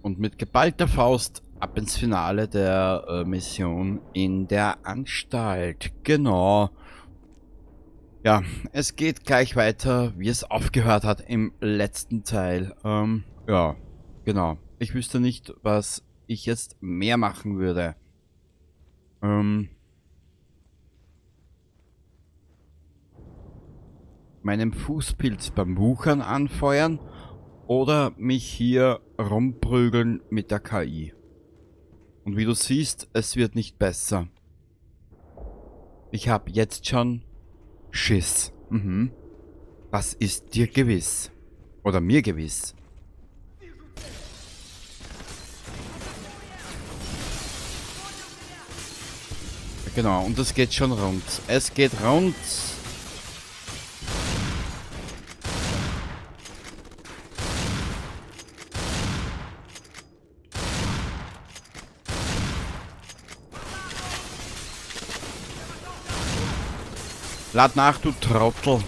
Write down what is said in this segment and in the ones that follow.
Und mit geballter Faust ab ins Finale der Mission in der Anstalt. Genau. Ja, es geht gleich weiter, wie es aufgehört hat im letzten Teil. Ja, genau. Ich wüsste nicht, was ich jetzt mehr machen würde. Meinen Fußpilz beim Wuchern anfeuern oder mich hier rumprügeln mit der KI. Und wie du siehst, es wird nicht besser. Ich habe jetzt schon Schiss. Mhm. Das ist dir gewiss. Oder mir gewiss. Genau, und es geht schon rund. Es geht rund. Lad nach, du Trottel.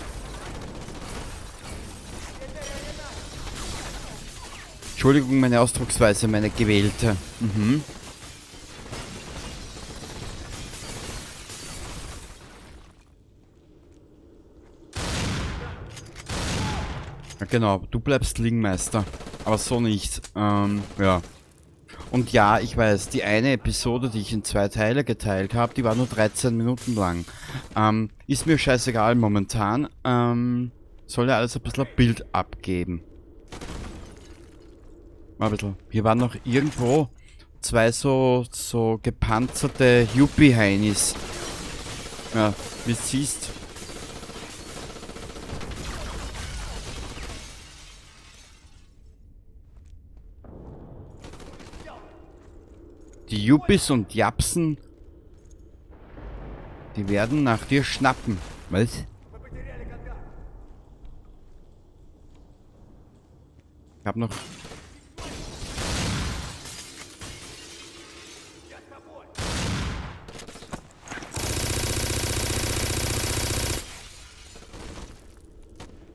Entschuldigung, meine Ausdrucksweise, meine gewählte. Mhm. Ja, genau, du bleibst liegen, Meister. Aber so nicht. Ja. Und ja, ich weiß, die eine Episode, die ich in 2 Teile geteilt habe, die war nur 13 Minuten lang. Ist mir scheißegal momentan. Soll ja alles ein bisschen ein Bild abgeben. Mal ein bisschen. Hier waren noch irgendwo 2 so gepanzerte Yuppie-Heinis. Ja, wie du siehst. Die Yuppies und Japsen, die werden nach dir schnappen. Was? Ich hab noch...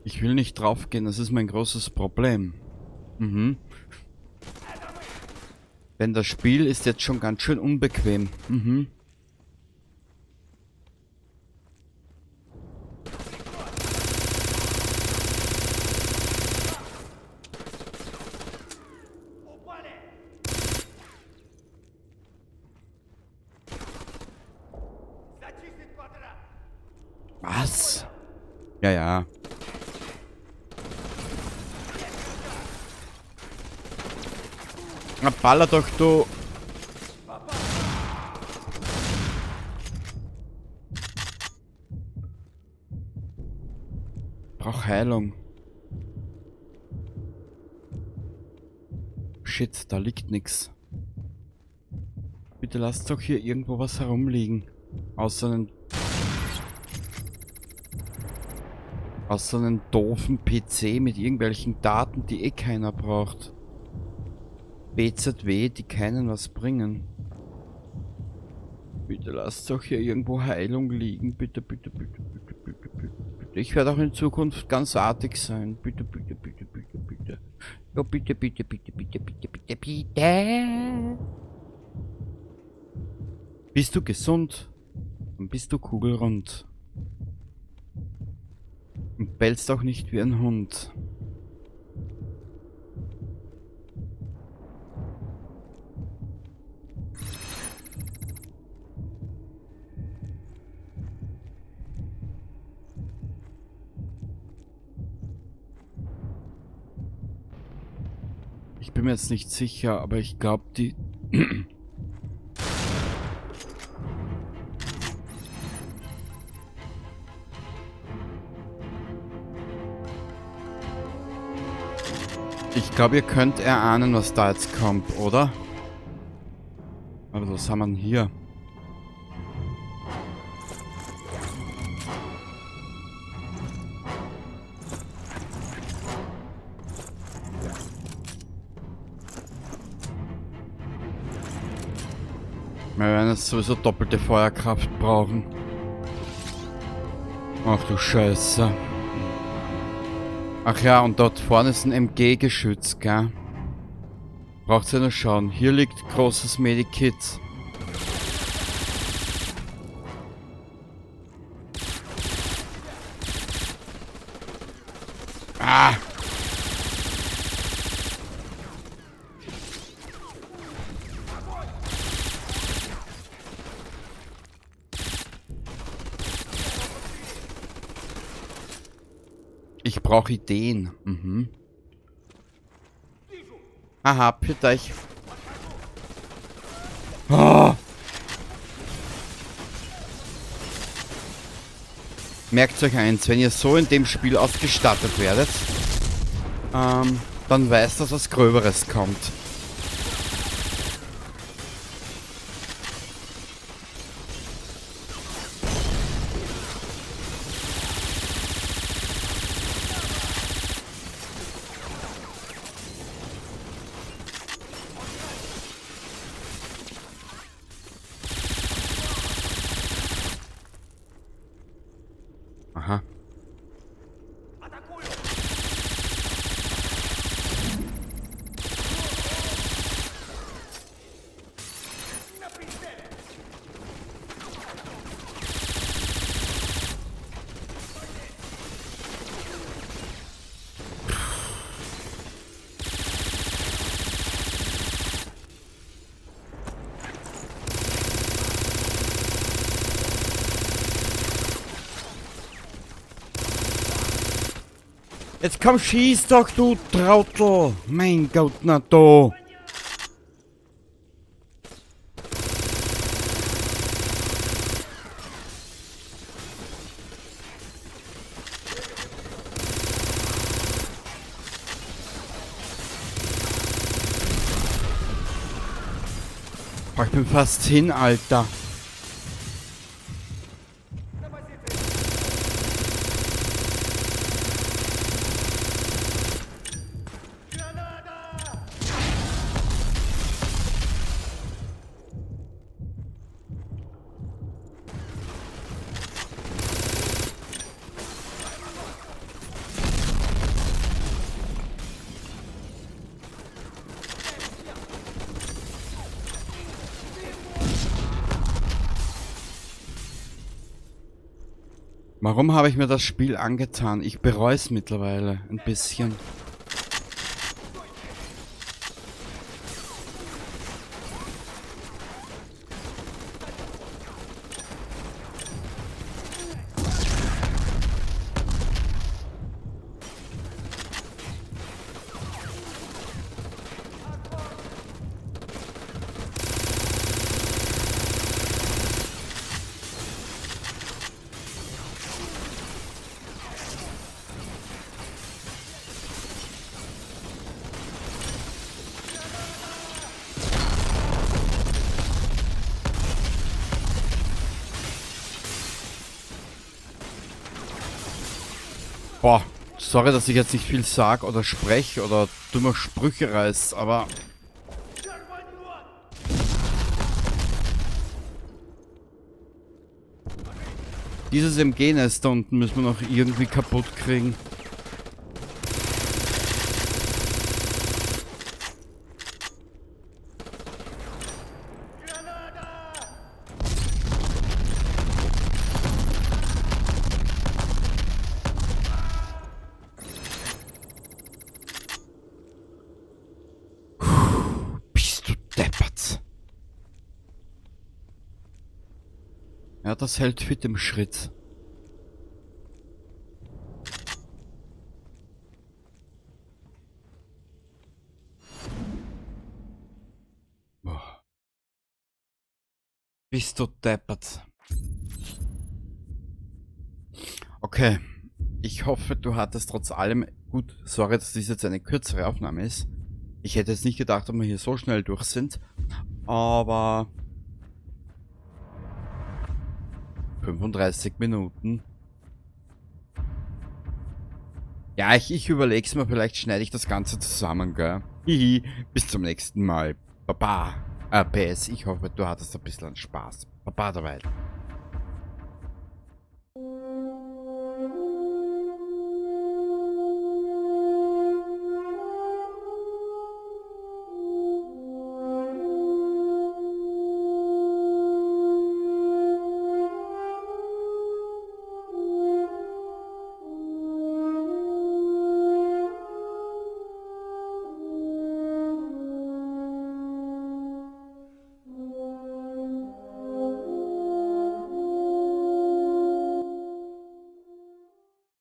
Ich will nicht draufgehen, das ist mein großes Problem. Mhm. Denn das Spiel ist jetzt schon ganz schön unbequem. Mhm. Was? Ja, ja. Na, baller doch, du. Brauch Heilung. Shit, da liegt nix. Bitte lasst doch hier irgendwo was herumliegen. Außer einen doofen PC mit irgendwelchen Daten, die eh keiner braucht. BZW, die keinen was bringen. Bitte lasst doch hier irgendwo Heilung liegen. Bitte, bitte, bitte, bitte, bitte, bitte, bitte. Ich werde auch in Zukunft ganz artig sein. Bitte, bitte, bitte, bitte, bitte. Ja, bitte, bitte, bitte, bitte, bitte, bitte, bitte. Bist du gesund? Dann bist du kugelrund. Und bellst auch nicht wie ein Hund. Ich bin mir jetzt nicht sicher, aber ich glaub, die... Ich glaub, ihr könnt erahnen, was da jetzt kommt, oder? Aber was haben wir denn hier? Wir werden jetzt sowieso doppelte Feuerkraft brauchen. Ach du Scheiße. Ach ja, und dort vorne ist ein MG-Geschütz, gell? Braucht ihr nur schauen. Hier liegt großes Medikit. Ah! Ich brauche Ideen. Mhm. Aha, pfiat euch. Oh. Merkt euch eins, wenn ihr so in dem Spiel ausgestattet werdet, dann weiß, dass was Gröberes kommt. Aha. Jetzt komm, schieß doch, du Trautel! Mein Gott, na du! Boah, ich bin fast hin, Alter. Warum habe ich mir das Spiel angetan? Ich bereue es mittlerweile ein bisschen. Boah, sorry, dass ich jetzt nicht viel sag oder sprech oder dumme Sprüche reiß, aber... Dieses MG-Nest da unten müssen wir noch irgendwie kaputt kriegen. Ja, das hält fit im Schritt. Boah. Bist du deppert. Okay. Ich hoffe, du hattest trotz allem... Gut, sorry, dass dies jetzt eine kürzere Aufnahme ist. Ich hätte jetzt nicht gedacht, ob wir hier so schnell durch sind. Aber... 35 Minuten. Ja, ich überleg's mir, vielleicht schneide ich das Ganze zusammen, gell? Hihi, bis zum nächsten Mal. Baba. PS, ich hoffe, du hattest ein bisschen Spaß. Baba dabei.